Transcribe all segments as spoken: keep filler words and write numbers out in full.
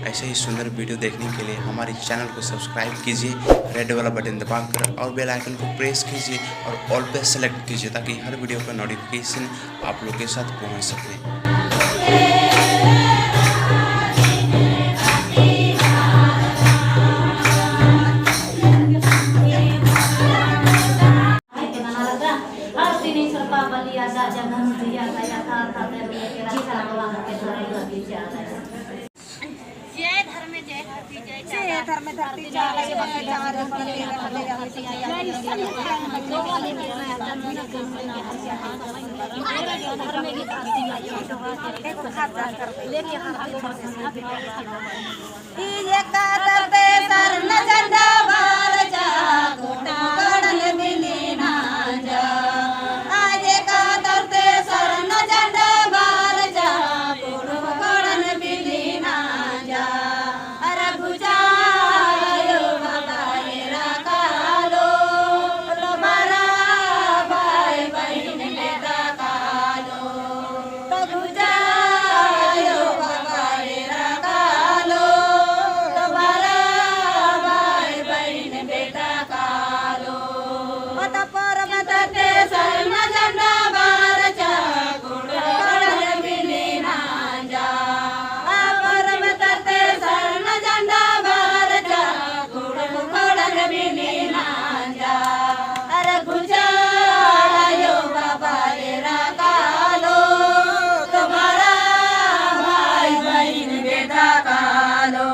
ऐसे ही सुंदर video देखने के लिए हमारे channel को subscribe कीजिए, red वाला button दबाकर, और bell icon को press कीजिए और all पे select कीजिए, ताकि हर video का notification आप लोग के साथ पहुंच सके। जय धर्मे, जय धरती, जय चाला। जय धर्मे धरती चाला, जय चाला। ई एकातर ते सरना झंडा बरचा, कुँड़ुख़ ख़ोंड़न बिल्ली नंजा। आज एकातर ते सरना झंडा बरचा, कुँड़ुख़ ख़ोंड़न बिल्ली नंजा। अरा गुजा आयो बाबा एरा कालो, तो बरा भाई बहिन बेटा कालो। तो गुजा आयो बाबा एरा कालो, तो बरा भाई बहिन बेटा कालो। पता परब तरते सरना झंडा बरचा, कुँड़ुख़ ख़ोंड़न बिल्ली नंजा। आ परब तरते सरना झंडा बरचा, कुँड़ुख़ ख़ोंड़न बिल्ली नंजा। अरा गुजा आयो बाबा एरा कालो, तो बरा भाई बहिन बेटा कालो।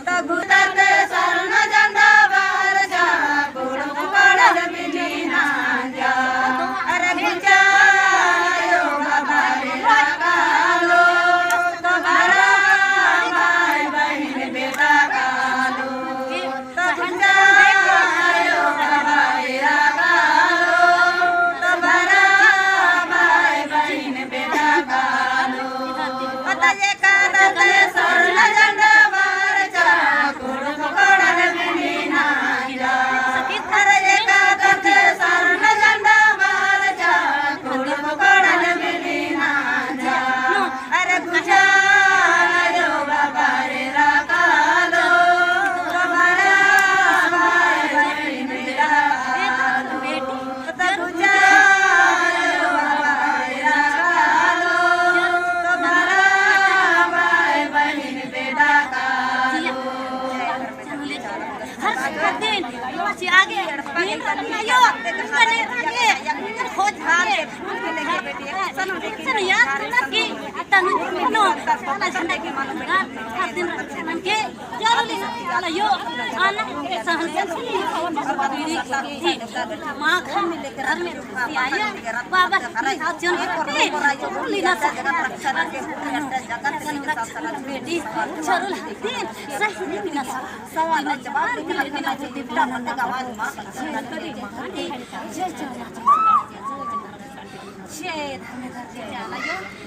तो गुजा आयो तरते सरना झंडा बरचा, कुँड़ुख़ ख़ोंड़न बिल्ली नंजा। अरा गुजा आयो बाबा एरा कालो, तो बरा भाई बहिन बेटा कालो। तो गुजा आयो बाबा एरा कालो, तो बरा भाई बहिन बेटा कालो। पता एकातर ते सरना झंडा बरचा, कुँड़ुख़ ख़ोंड़न बिल्ली नंजा। अरा एकातर ते सरना झंडा बरचा, कुँड़ुख़ ख़ोंड़न बिल्ली नंजा। अरा गुजा आयो बाबा एरा कालो, तो बरा भाई बहिन बेटा कालो।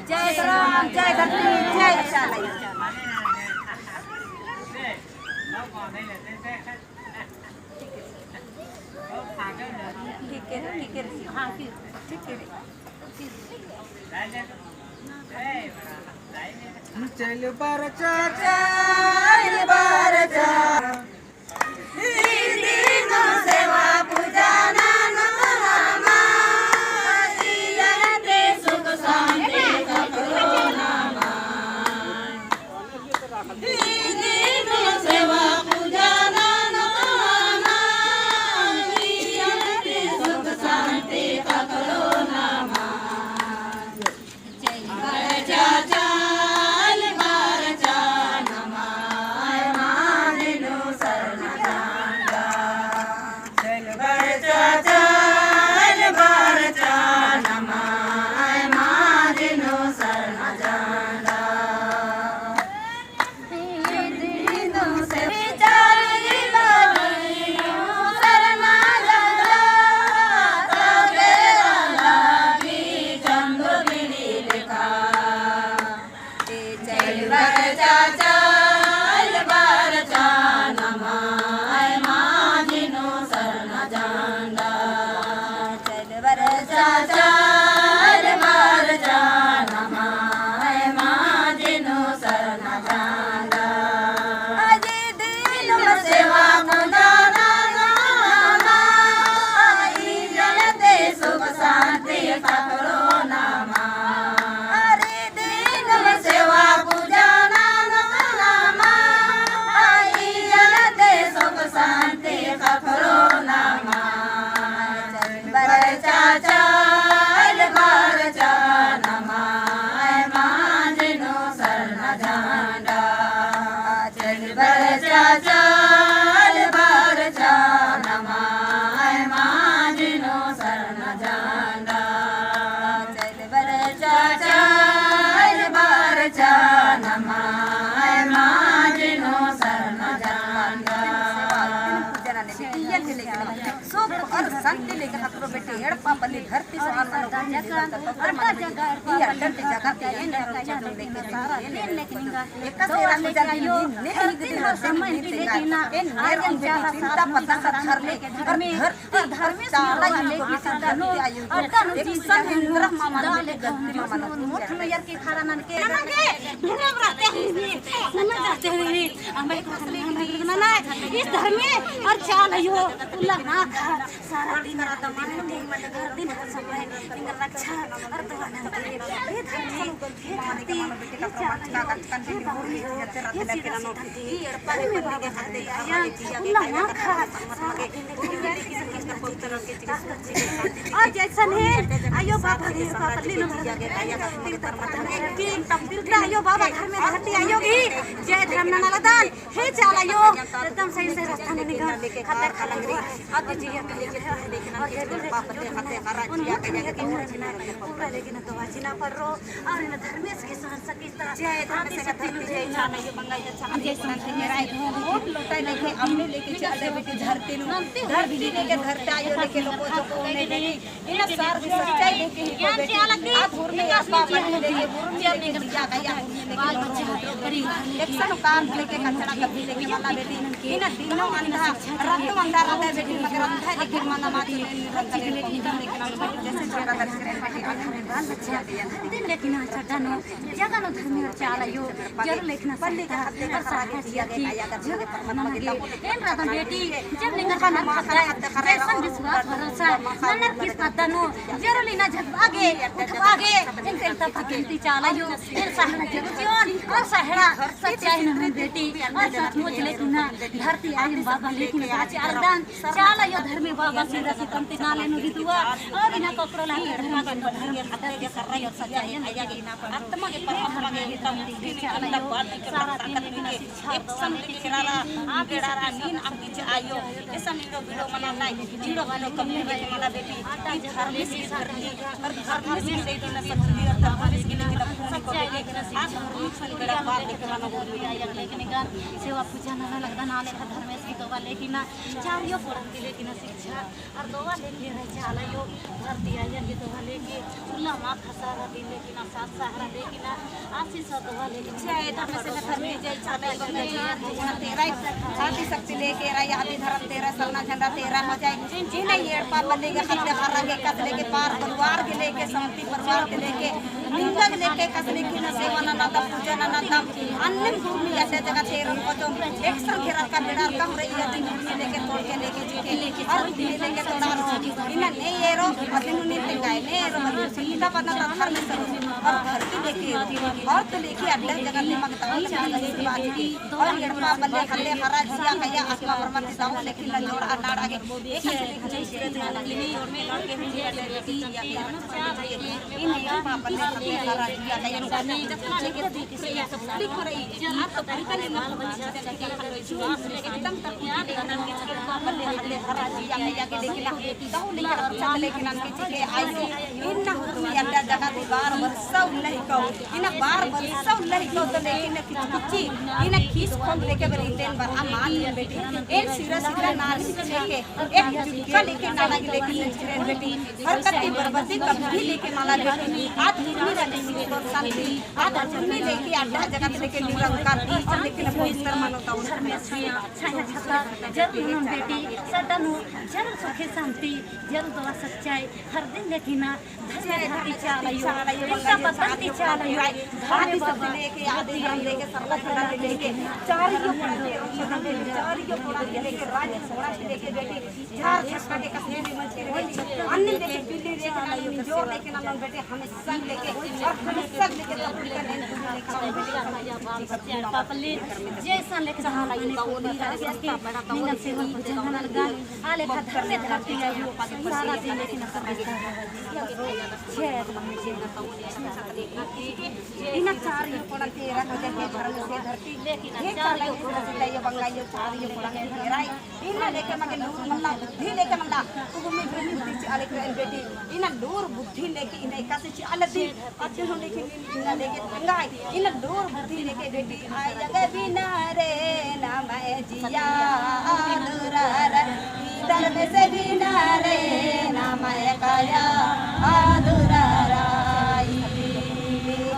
जय धर्म, जय धर्म, जय चाला। ठीक है, ठीक है, हाँ, ठीक, ठीक है। चल बरचा, चल बरचा। ई दिनो सेवा पूजा नना नमा, जिया ते सुख शांति ककड़ो नमा। ते लेके हकरो बेटी एड़पा पल्ली धरती सो आर मनो गुरु निंगन का पवित्र मनो बेटी। ई अड्डा ते जगह ते एन धरम चलो लेके एन लेके निंगा। एका सेरा पूजा दिन ने ही दिन धरती में दिन तेंगा। एन मेर उन बेटी चिंता पता का धर ले। और धरती धर्मेस चाला लेके धरती आयो। अड्डा नु एक सन इंद्रा मामा लेके गलती मामा नु मुठ में यार के खारा नन के। नन के, नन रहते हैं, नन रहते हैं। हमें कुछ नहीं, हमें कुछ नहीं, इस धर्मे और चाला यो, उल्ला ना खा। सारा दिन रात माने दिन, हर दिन हर समय निंगन रक्षा और दुआ नंदन। हे धरती, हे धरती, हे चाला यो, हे धरती, हे एड़पा, हे बाबा, हे आया, उल्ला ना खा। सारा दिन और जैसन है, आयो बाबा रे, बाबा रे, लो, तिलता पता नहीं कि, तिलता आयो बाबा, घर में धरती आयो गी, जय धर्म नना लगदन, हे चाला यो, एकदम सही से रास्ता में निकल, खतरा खलंगरी, अब जी, अब जी, और जय बोले, जो तुमने, उन मुझे नहीं, पूरा लेकिन तो वाचिना पड़ रो, और इन धर्मेस के सहन सकी जय धर्मेस के धरती जय चाला यो बंगाई अच्छा जय संत मेरा है। वोट लोटा लेके, अम्म लेके चाला बेटी धरती नु। धरती लेके धरती आयो लेके लोगों जो को ने बेटी। इन सार भी सच्चाई लेके ही को बेटी। आ धर्म में अब्बा बनी लेके, गुरु लेके दिया गया। बाल बच्चा, गरीब। एक सन काम लेके कचरा कभी लेके मला बेटी। इन दिनों अंधा, रातों अंधा रहता है बेटी, मगर अंधा लेके मला मात लेके जैसे छोटा दर्शन बाल बच्चा, दिन लेकिन आ चड्डा नो जगह नो धर्मेस चाला यो, जरूर लेकिन सत्ता, और साहस याकी, जरूर नना गे। एन रअदन बेटी, जब निंगन का नम्है, जैसन विश्वास भरोसा, ननर किस पद्दा नो, जरूर इन्ना जगबागे, उठबागे, एन तेलता भगवंती चाला यो, एन सहना जरूर चिओन, और सहना सच्चाई ननोन बेटी, और सचमुच लेकिन धरती आयो बाबा लेकिन सच्चाई अरदन, चाला यो धर्मे बाबा सिरा सितम ती नाले नु गी दुआ, और इन्ना ककड़ो लागे धर्म के धर्म के सत्य के सर्रा और सच्चाई आयो लेकिन आत्मा के परमात्मा के हित मुक्ति चाला यो, सारा दिन लेकिन शिक्षा एक सन लेके रारा, आ बेड़ारा नीन अम्म कीचे आयो, ऐसा नीड़ो बीड़ो मना नाई, नीड़ो बीड़ो कभी लेके मना बेटी, ई धर्मेस की धरती, और धर्मेस की लेके ना सत्य, और धर्मेस की लेके ना भूमि को बेटी, आ धर्मेस की बेड़ा पार लेके मना बोल लेकिन सेवा पूजा नना लगदन, आ लेखा धर्मेस की दुआ लेकिन ना चारियो पुरान की लेकिन ना शिक्षा, और दुआ लेके रहे चाला यो, धरती आयो गी दुआ लेके, उल्ला माँ खसारा दिन लेके ना, साथ सहारा लेके ना, आशीष और दुआ लेके ना। जय धर्मेस के धरती, जय चाला यो, जय तेरा, आदि शक्ति लेके रहे, आदि धर्म तेरा, सरना झंडा तेरा हो जाए। इन्ना एड़पा पल्ली गे खद्द खर्रा गे कस लेके पार परिवार के लेके, शांति परिवार के लेके, निंगा के लेके कस लेके ना सेवा नना दम, पूजा नना दम, अन्नेम गुरु अड्डा जगह तेरन को जो एक सन घेरा का बेड़ा का हो रही है, दिन गुरु लेके तोड़ के लेके और दिल्ली लेके तोड़ा रहो। इन्ना ने एरो, अदिन ने तेंगाए, ने एरो, मतलब, सीधा पता था धर्मेस और धरती लेके एरो। और तो लेके अड्डा जगह ने मगता, और एड़पा पल्ले हल्ले हरा जिया कया आत्मा परमात्मा ताऊ लेके लंजोर अनाड़ा के। एक इन एड़पा पल्ले हल्ले हरा जिया कया जतना लेके एकदम तक इन्ना हुर्मी अड्डा जगह ती बार बरसा उल्ला हिको, इन्ना बार बरसा उल्ला हिको तो लेकिन किच किची, इन्ना खीस खोंद लेके बरी तेन बर अम्मा बेटी, एन सिरा सिरा नार लेके, एक जुटका लेके नाना लेके लेके बेटी, हरकत की बर्बादी कभी लेके मला बेटी, आज हुर्मी रंडी सिंह को शांति, आज हुर्मी लेके अड्डा जगह लेके निरंकार, और लेकिन पवित्र मानवता उनमें छाया छाया छता, जरूर ननोन बेटी, सदा नु जरूर सुखे शांति, जरूर दुआ सच्चाई, हर दिन लेकिन ना, धर्म धरती चाला यो, इनका पतंती चाला यो, आदि शक्ति लेके, आदि धर्म लेके, सर्व धर्म लेके, चारियो पुरान लेके, चारियो पुरान लेके, राज्य घोड़ा लेके बेटी, झार झटका के कसले में मच के बेटी, अन्य लेके, बिल्ली लेके, ना, जोर लेके, ना, बेटी, हमें संग लेके और हम संग लेके तब उनका नैन पूरी लेके हम बेटी का समाज के जीवन में पापले जैसा लेके जहाँ लागे तो वो नहीं रह सकती। निंगन सेवा पूजा नना लगदन, आ लेखा धर्मे धरती आयो, सारा दिन लेकिन सब जय। इन्ना चारियो कोना तेरा हो जाए धर्म से धरती, हे चाला यो कोना से यो बंगा यो चारियो कोना तेरा। इन्ना लेके मगे लूर मल्ला, बुद्धि लेके मल्ला, तुगु में बुद्धि चिआ लेके बेटी, इन्ना लूर बुद्धि लेके इन्ना एकासे चिआ लद्दी, अति हो लेके इन्ना लेके तंगाई, इन्ना लूर बुद्धि लेके बेटी, आया गे बिना रे ना मैं जिया लूरा रे, धर्मेस बिना रे नम्है काया अधूरा रई।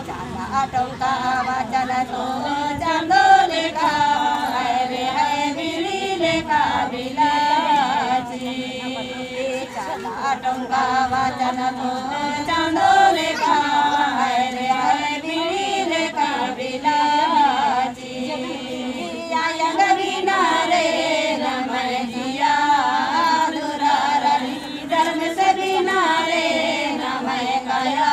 चाला टोंका वचन तो चांदो लेखा, है रे है बीड़ी लेखा बिलाची। चाला टोंका वचन तो चांदो लेखा, है रे है बीड़ी लेखा बिलाची। आयंग बिना रे नम्है जिया अधूरा रई, धर्मेस बिना रे नम्है काया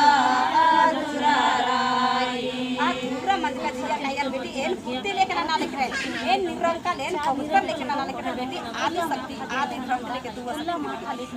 अधूरा रई। आ पूरा मंजका जिया काया बेटी, एन फुर्ती लेके नना लेकरन, एन निरंकाल, एन पवित्र लेके नना लेकरन बेटी, आदि शक्ति, आदि धर्म लेके दुआ।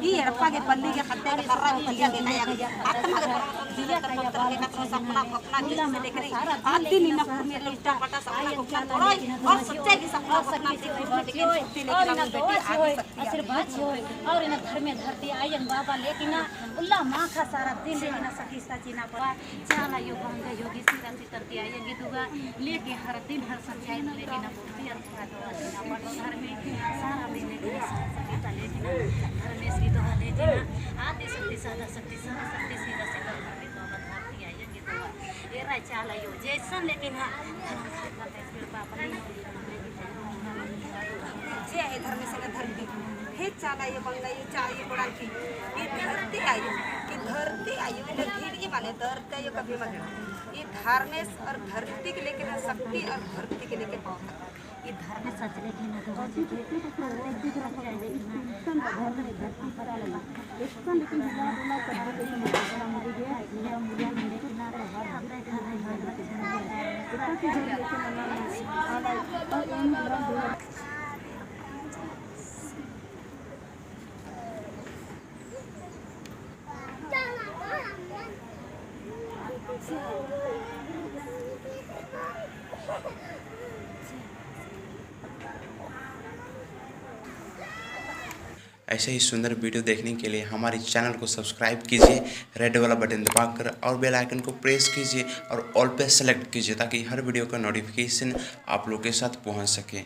ई एड़पा गे पल्ली गे खत्ते गे कर्रा गे पल्ली गे काया गे आत्मा गे परमात्मा जिया काया पवित्र लेके सपना अपना दिल से लेके रई। आदि नीना कुर्मी लुट्टा पटा सपना को क्या तोड़ोय और सच्चाई की सपना अपना दिल से लेके रई। और इन्ना दुआ चिओय, आशीर्वाद चिओय, और इन्ना धर्मे धरती आयंग बाबा लेकिन उल्ला माखा सारा दिन लेकिन सखी सचिना पड़ा। चाला आयो बंगा आयो गे सिरा सितर ती आयंग दुआ लेके हर दिन हर सच्चाई लेकिन मूर्ति और पूरा दुआ चिना पड़ा। धर्मे सारा दिन लेकिन सारा सखी ता लेकिन धर्मेस की दुआ लेकिन आदि शक्ति सादा शक्ति सारा शक्ति सिरा सितर धर्मे बाबा धरती आयंग एरा चाला आयो, जैसन लेकिन हाँ, जे है धर्मेस का धरती, हे चाला आयो, बंगा आयो, चाला आयो, कोड़ान की, ये धरती आयो, ये धरती आयो, ये धरती आयो, कभी मत। ये धर्मेस और धरती के लेके ना शक्ति और धरती के लेके बहुत। ई धर्मेस सचले की ना दुआ चिके, धर्मेस धरती पर आले। ऐसे ही सुंदर video देखने के लिए हमारे channel को subscribe कीजिए, red वाला button दबाकर, और bell icon को press कीजिए और all पे select कीजिए, ताकि हर video का notification आप लोग के साथ पहुंच सके।